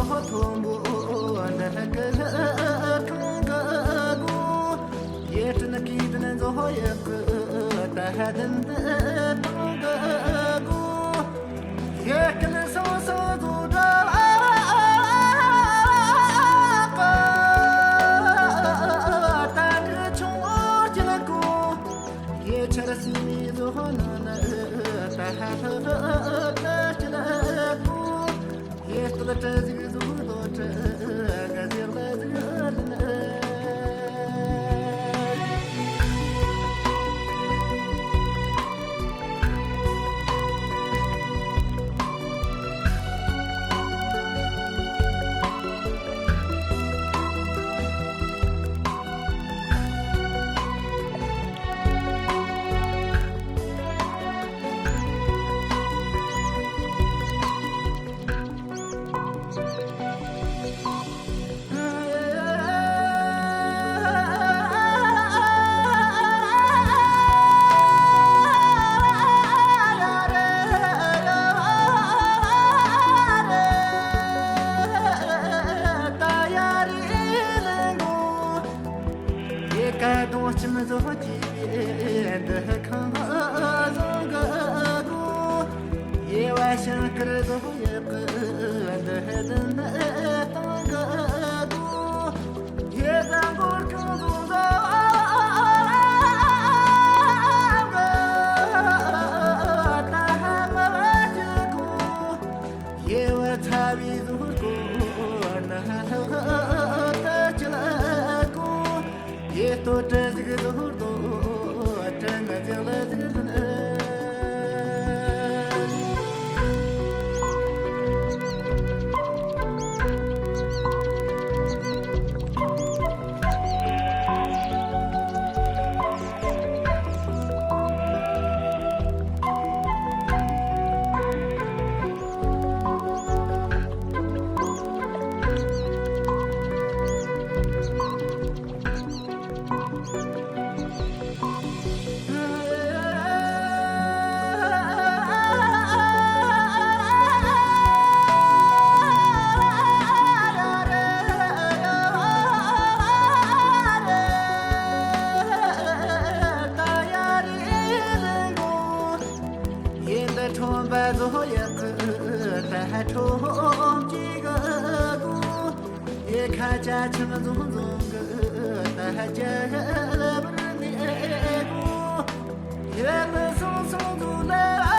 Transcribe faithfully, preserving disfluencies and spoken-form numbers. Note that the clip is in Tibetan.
མཐོན་པོ་འདི་སྐུ་ཁང་གི་སྒོ། ཡེ་སྤྲིན་གྱི་དོན་རྫོགས་ཡག་གི་ད་ལྟ་འདི་ཐང་གི་སྒོ། ཡེ་སྐད་སོང་སོང་རྫོགས་འདྲ་བ་ད་འདི་ཆུང་ངུ་སྐྱིད་གོ། ཡེ་ཆར་སི་མི་རྫོགས་ནོ་ན་ད་ལྟ་སྐྱིད་གོ། ཡེ་སྟོད་གྲི་ཟིག་ཟུག་རྡོ་གྲི་ག་ཟེར་ལ་ཟིག་ལ་ན། ཡེ་ཀ་དུང་ཁྱིམ་བཟོ་གི་འདི་ཁང་བཟང་གི་སྒོ། ཡེ་བ་ཤང་ཀར་བཟོ་ཡག་གི་འདི་འདི་ནི་སྟེང་གི་སྒོ། ཡེ་བཟང་གོར་ཁང་བཟང་གི་ད་ཧ་མ་བ་ཅི་གོ། ཡེ་བ་ཚ་བའི་ཟུར་གོ་ན་ལྷག་ཏུ་ཅི་ལ་གོ། ཡེ་སྟོད་གྲི་ཟིག་ཟུར་དོ་གྲི་ང་ཅག་ལ་ཟིག་ཟིན། ཡེ་འདི་ཁྲོམ་པ་བཟོ་ཡག་གི་ད་ཁྲོམ་གྱི་གི་སྒོ། ཡེ་ཁ་ཆ་ཆུང་ཟུང་ཟུང་གི་ད་ཅག་ལ་བར་ནི་སྒོ། ཡེ་ལ་སོང་སོང་ཟུང་ལ་